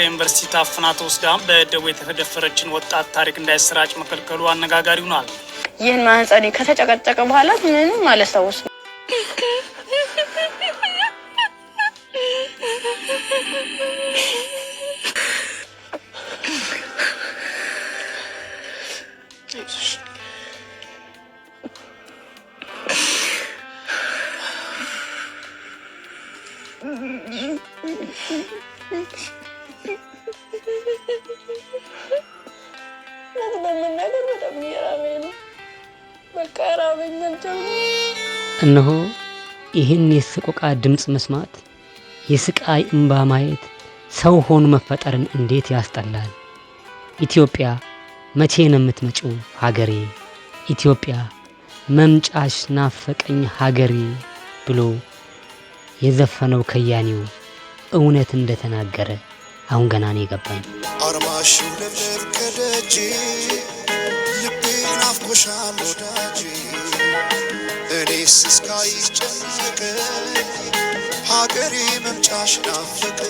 ከዩኒቨርሲቲ ታፍና ተወስዳ በደቦ የተደፈረችን ወጣት ታሪክ እንዳይሰራጭ መከልከሉ አነጋጋሪ ሆኗል። ይህን ማህፀኔ ከተጨቀጨቀ በኋላ ምንም አላስታውስም። ለመናገር በጣም እየራበኝ ነው። በቃ ራበኝ። እነሆ ይህን የሰቆቃ ድምፅ መስማት፣ የስቃይ እምባ ማየት ሰው ሆኖ መፈጠርን እንዴት ያስጠላል! ኢትዮጵያ መቼ ነው የምትመጪው ሀገሬ? ኢትዮጵያ መምጫሽ ናፈቀኝ ሀገሬ ብሎ የዘፈነው ከያኒው እውነት እንደተናገረ አሁን ገና ነው የገባኝ። አርማሽ ለምለም ከደጅ ልቤ ናፍቆሻል ወዳጅ እኔስ እስካይሽ ጨነቀ ሀገሬ መምጫሽ ናፈቀ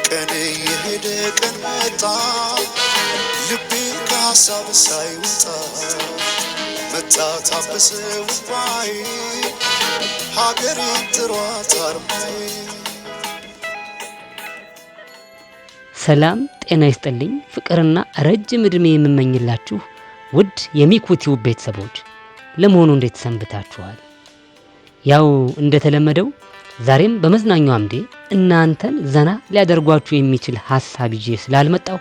ቀን የሄደ ቀን መጣ ልቤ ከሀሳብ ሳይወጣ መጣ ታበሰ ውባዬ ሀገሬን ጥሯት አርማዬ። ሰላም ጤና ይስጥልኝ። ፍቅርና ረጅም ዕድሜ የምመኝላችሁ ውድ የሚኩ ቲዩብ ቤተሰቦች ለመሆኑ እንዴት ሰንብታችኋል? ያው እንደተለመደው ዛሬም በመዝናኛው አምዴ እናንተን ዘና ሊያደርጓችሁ የሚችል ሀሳብ ይዤ ስላልመጣሁ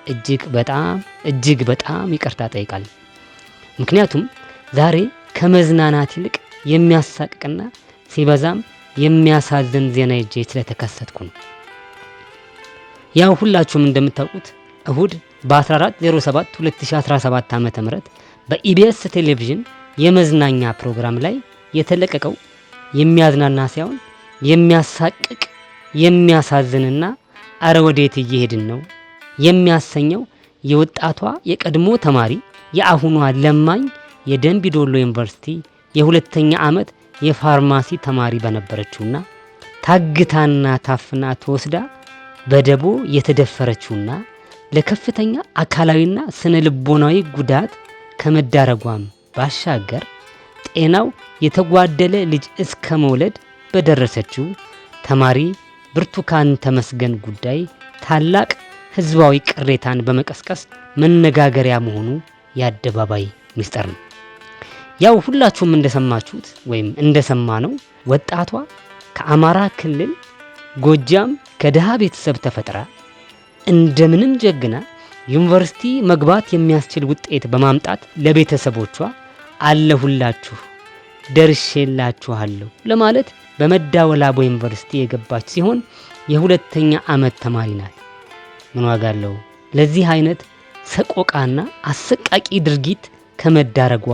እጅግ በጣም እጅግ በጣም ይቅርታ ጠይቃለሁ። ምክንያቱም ዛሬ ከመዝናናት ይልቅ የሚያሳቅቅና ሲበዛም የሚያሳዝን ዜና ይዤ ስለተከሰትኩ ነው። ያው ሁላችሁም እንደምታውቁት እሁድ በ14/07 2017 ዓ.ም በኢቢኤስ ቴሌቪዥን የመዝናኛ ፕሮግራም ላይ የተለቀቀው የሚያዝናና ሳይሆን የሚያሳቅቅ የሚያሳዝንና አረ ወዴት እየሄድን ነው የሚያሰኘው የወጣቷ የቀድሞ ተማሪ የአሁኗ ለማኝ የደንቢዶሎ ዩኒቨርሲቲ የሁለተኛ ዓመት የፋርማሲ ተማሪ በነበረችውና ታግታና ታፍና ተወስዳ በደቦ የተደፈረችውና ለከፍተኛ አካላዊና ስነ ልቦናዊ ጉዳት ከመዳረጓም ባሻገር ጤናው የተጓደለ ልጅ እስከ መውለድ በደረሰችው ተማሪ ብርቱካን ተመስገን ጉዳይ ታላቅ ሕዝባዊ ቅሬታን በመቀስቀስ መነጋገሪያ መሆኑ የአደባባይ ምስጢር ነው። ያው ሁላችሁም እንደሰማችሁት ወይም እንደሰማነው ወጣቷ ከአማራ ክልል ጎጃም ከድሃ ቤተሰብ ተፈጥራ እንደምንም ጀግና ዩኒቨርሲቲ መግባት የሚያስችል ውጤት በማምጣት ለቤተሰቦቿ አለሁላችሁ ደርሼላችኋለሁ ለማለት በመዳወላቦ ዩኒቨርሲቲ የገባች ሲሆን የሁለተኛ ዓመት ተማሪ ናት። ምን ዋጋ አለው ለዚህ አይነት ሰቆቃና አሰቃቂ ድርጊት ከመዳረጓ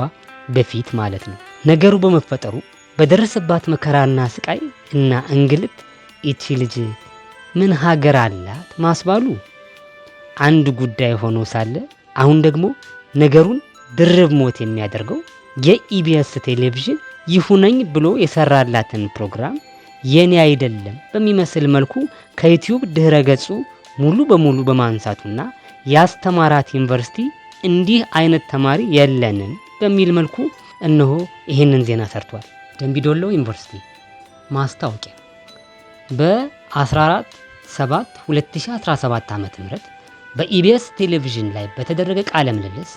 በፊት ማለት ነው። ነገሩ በመፈጠሩ በደረሰባት መከራና ስቃይ እና እንግልት ይቺ ልጅ ምን ሀገር አላት ማስባሉ አንድ ጉዳይ ሆኖ ሳለ አሁን ደግሞ ነገሩን ድርብ ሞት የሚያደርገው የኢቢኤስ ቴሌቪዥን ይሁነኝ ብሎ የሰራላትን ፕሮግራም የኔ አይደለም በሚመስል መልኩ ከዩቲዩብ ድህረ ገጹ ሙሉ በሙሉ በማንሳቱና ያስተማራት ዩኒቨርሲቲ እንዲህ አይነት ተማሪ የለንም በሚል መልኩ እነሆ ይህንን ዜና ሰርቷል። ደንቢዶሎ ዩኒቨርሲቲ ማስታወቂያ በ14/7/2017 ዓ.ም በኢቢኤስ ቴሌቪዥን ላይ በተደረገ ቃለ ምልልስ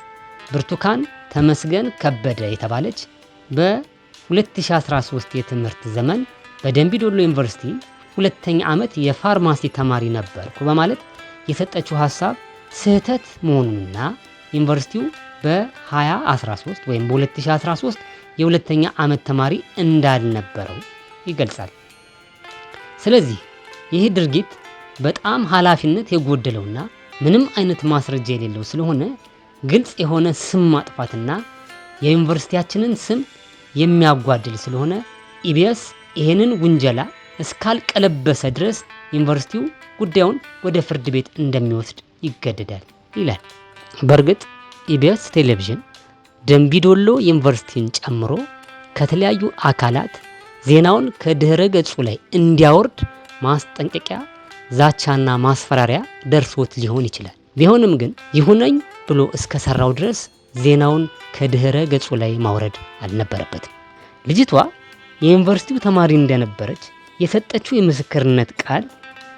ብርቱካን ተመስገን ከበደ የተባለች በ2013 የትምህርት ዘመን በደንቢዶሎ ዩኒቨርሲቲ ሁለተኛ ዓመት የፋርማሲ ተማሪ ነበርኩ በማለት የሰጠችው ሀሳብ ስህተት መሆኑንና ዩኒቨርሲቲው በ2013 ወይም በ2013 የሁለተኛ ዓመት ተማሪ እንዳልነበረው ይገልጻል። ስለዚህ ይህ ድርጊት በጣም ኃላፊነት የጎደለውና ምንም አይነት ማስረጃ የሌለው ስለሆነ ግልጽ የሆነ ስም ማጥፋትና የዩኒቨርሲቲያችንን ስም የሚያጓድል ስለሆነ ኢቢኤስ ይህንን ውንጀላ እስካልቀለበሰ ድረስ ዩኒቨርሲቲው ጉዳዩን ወደ ፍርድ ቤት እንደሚወስድ ይገደዳል ይላል። በእርግጥ ኢቢኤስ ቴሌቪዥን ደንቢዶሎ ዩኒቨርሲቲን ጨምሮ ከተለያዩ አካላት ዜናውን ከድህረ ገጹ ላይ እንዲያወርድ ማስጠንቀቂያ ዛቻና ማስፈራሪያ ደርሶት ሊሆን ይችላል። ቢሆንም ግን ይሁነኝ ብሎ እስከ ሰራው ድረስ ዜናውን ከድህረ ገጹ ላይ ማውረድ አልነበረበትም። ልጅቷ የዩኒቨርሲቲው ተማሪ እንደነበረች የሰጠችው የምስክርነት ቃል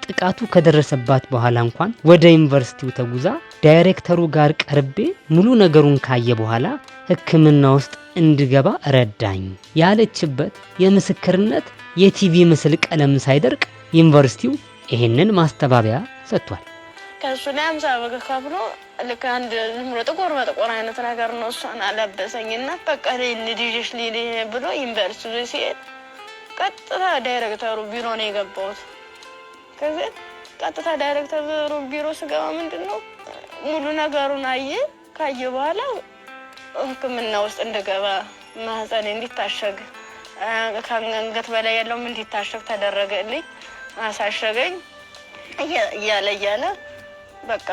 ጥቃቱ ከደረሰባት በኋላ እንኳን ወደ ዩኒቨርሲቲው ተጉዛ ዳይሬክተሩ ጋር ቀርቤ ሙሉ ነገሩን ካየ በኋላ ሕክምና ውስጥ እንድገባ ረዳኝ ያለችበት የምስክርነት የቲቪ ምስል ቀለም ሳይደርቅ ዩኒቨርሲቲው ይህንን ማስተባበያ ሰጥቷል። ከእሱ ላይ 50 ብር ከፍሎ ልክ አንድ ዝም ብሎ ጥቁር በጥቁር አይነት ነገር ነው። እሷን አለበሰኝና በቃ ልጅሽ ልሂድ ብሎ ዩኒቨርሲቲ ሲሄድ ቀጥታ ዳይሬክተሩ ቢሮ ነው የገባሁት። ከዚህ ቀጥታ ዳይሬክተሩ ቢሮ ስገባ ምንድን ነው ሙሉ ነገሩን አየ። ካየ በኋላ ሕክምና ውስጥ እንድገባ፣ ማህፀኔ እንዲታሸግ፣ ከአንገት በላይ ያለውም እንዲታሸግ ተደረገልኝ። አሳሸገኝ። እያለ እያለ በቃ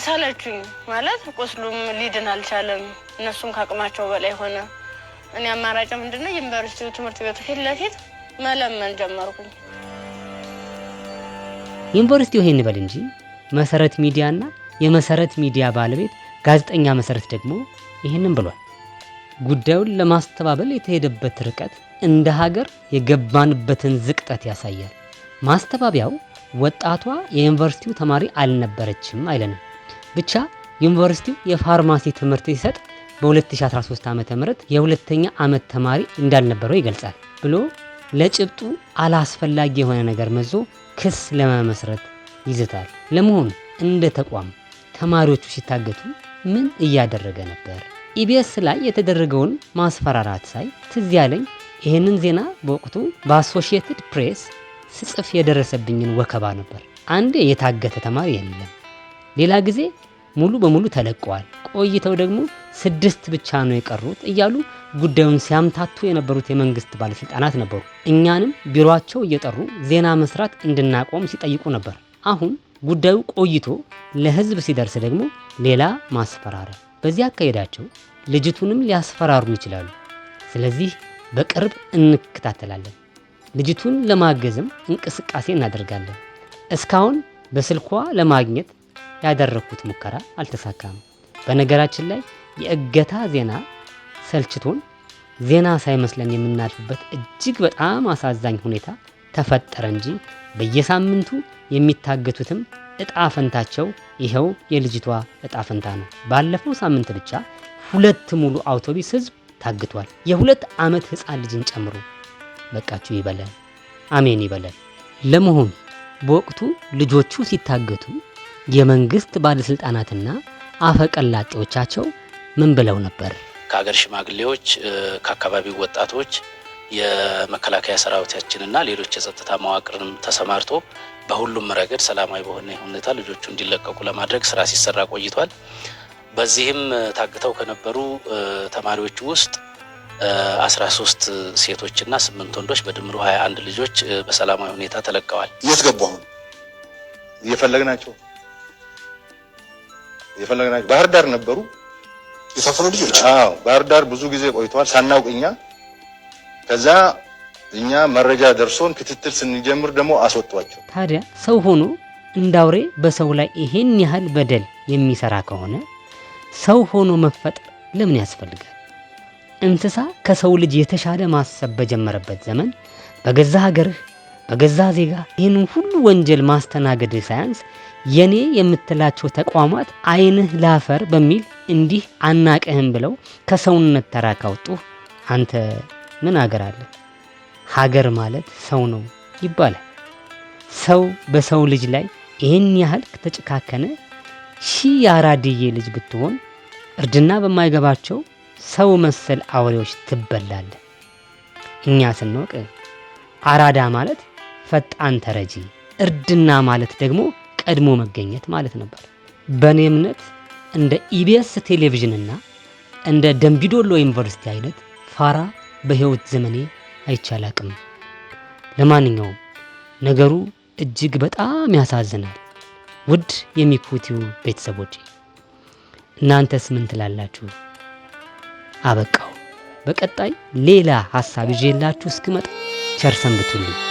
ሰለቹኝ። ማለት ቁስሉም ሊድን አልቻለም። እነሱም ከአቅማቸው በላይ ሆነ። እኔ አማራጭ ምንድነው ዩኒቨርሲቲው ትምህርት ቤቱ ፊት ለፊት መለመን ጀመርኩኝ። ዩኒቨርሲቲው ይሄን ይበል እንጂ መሰረት ሚዲያና የመሰረት ሚዲያ ባለቤት ጋዜጠኛ መሰረት ደግሞ ይህንን ብሏል። ጉዳዩን ለማስተባበል የተሄደበት ርቀት እንደ ሀገር የገባንበትን ዝቅጠት ያሳያል። ማስተባበያው ወጣቷ የዩኒቨርሲቲው ተማሪ አልነበረችም አይለንም። ብቻ ዩኒቨርሲቲው የፋርማሲ ትምህርት ሲሰጥ በ2013 ዓ.ም የሁለተኛ ዓመት ተማሪ እንዳልነበረው ይገልጻል ብሎ ለጭብጡ አላስፈላጊ የሆነ ነገር መዞ ክስ ለመመስረት ይዝታል። ለመሆኑ እንደ ተቋም ተማሪዎቹ ሲታገቱ ምን እያደረገ ነበር? ኢቢኤስ ላይ የተደረገውን ማስፈራራት ሳይ ትዝ ያለኝ ይህንን ዜና በወቅቱ በአሶሺየትድ ፕሬስ ስጽፍ የደረሰብኝን ወከባ ነበር። አንዴ የታገተ ተማሪ የለም፣ ሌላ ጊዜ ሙሉ በሙሉ ተለቀዋል፣ ቆይተው ደግሞ 6 ብቻ ነው የቀሩት እያሉ ጉዳዩን ሲያምታቱ የነበሩት የመንግስት ባለስልጣናት ነበሩ። እኛንም ቢሮአቸው እየጠሩ ዜና መስራት እንድናቆም ሲጠይቁ ነበር። አሁን ጉዳዩ ቆይቶ ለህዝብ ሲደርስ ደግሞ ሌላ ማስፈራሪያ። በዚህ አካሄዳቸው ልጅቱንም ሊያስፈራሩ ይችላሉ። ስለዚህ በቅርብ እንከታተላለን። ልጅቱን ለማገዝም እንቅስቃሴ እናደርጋለን። እስካሁን በስልኳ ለማግኘት ያደረኩት ሙከራ አልተሳካም። በነገራችን ላይ የእገታ ዜና ሰልችቶን ዜና ሳይመስለን የምናልፍበት እጅግ በጣም አሳዛኝ ሁኔታ ተፈጠረ እንጂ በየሳምንቱ የሚታገቱትም እጣ ፈንታቸው ይኸው የልጅቷ እጣ ፈንታ ነው። ባለፈው ሳምንት ብቻ 2 ሙሉ አውቶቡስ ህዝብ ታግቷል፣ የ2 ዓመት ህፃን ልጅን ጨምሮ። በቃችሁ ይበለን፣ አሜን ይበለን። ለመሆኑ በወቅቱ ልጆቹ ሲታገቱ የመንግስት ባለስልጣናትና አፈቀላጤዎቻቸው ምን ብለው ነበር? ከሀገር ሽማግሌዎች፣ ከአካባቢው ወጣቶች፣ የመከላከያ ሰራዊታችንና ሌሎች የጸጥታ መዋቅርንም ተሰማርቶ በሁሉም ረገድ ሰላማዊ በሆነ ሁኔታ ልጆቹ እንዲለቀቁ ለማድረግ ስራ ሲሰራ ቆይቷል። በዚህም ታግተው ከነበሩ ተማሪዎች ውስጥ 13 ሴቶችና 8 ወንዶች በድምሩ 21 ልጆች በሰላማዊ ሁኔታ ተለቀዋል። የት ገቡ? አሁን እየፈለግናቸው ባህር ዳር ነበሩ የታፈኑ ልጆች። አዎ ባህር ዳር ብዙ ጊዜ ቆይተዋል ሳናውቅ እኛ። ከዛ እኛ መረጃ ደርሶን ክትትል ስንጀምር ደግሞ አስወጧቸው። ታዲያ ሰው ሆኖ እንዳውሬ በሰው ላይ ይሄን ያህል በደል የሚሰራ ከሆነ ሰው ሆኖ መፈጠር ለምን ያስፈልጋል? እንስሳ ከሰው ልጅ የተሻለ ማሰብ በጀመረበት ዘመን በገዛ ሀገርህ በገዛ ዜጋ ይህንን ሁሉ ወንጀል ማስተናገድ ሳያንስ የኔ የምትላቸው ተቋማት አይንህ ላፈር በሚል እንዲህ አናቀህም ብለው ከሰውነት ተራ ካወጡህ አንተ ምን ሀገር አለ? ሀገር ማለት ሰው ነው ይባላል። ሰው በሰው ልጅ ላይ ይህን ያህል ከተጨካከነ ሺህ የአራድዬ ልጅ ብትሆን እርድና በማይገባቸው ሰው መሰል አውሬዎች ትበላለህ። እኛ ስንወቅ አራዳ ማለት ፈጣን ተረጂ፣ እርድና ማለት ደግሞ ቀድሞ መገኘት ማለት ነበር። በእኔ እምነት እንደ ኢቢኤስ ቴሌቪዥንና እንደ ደምቢዶሎ ዩኒቨርሲቲ አይነት ፋራ በህይወት ዘመኔ አይቻላቅም። ለማንኛውም ነገሩ እጅግ በጣም ያሳዝናል። ውድ የሚኩቲው ቤተሰቦቼ እናንተስ ምን ትላላችሁ? አበቃው። በቀጣይ ሌላ ሐሳብ ይዤላችሁ እስክመጣ ቸር ሰንብቱልኝ።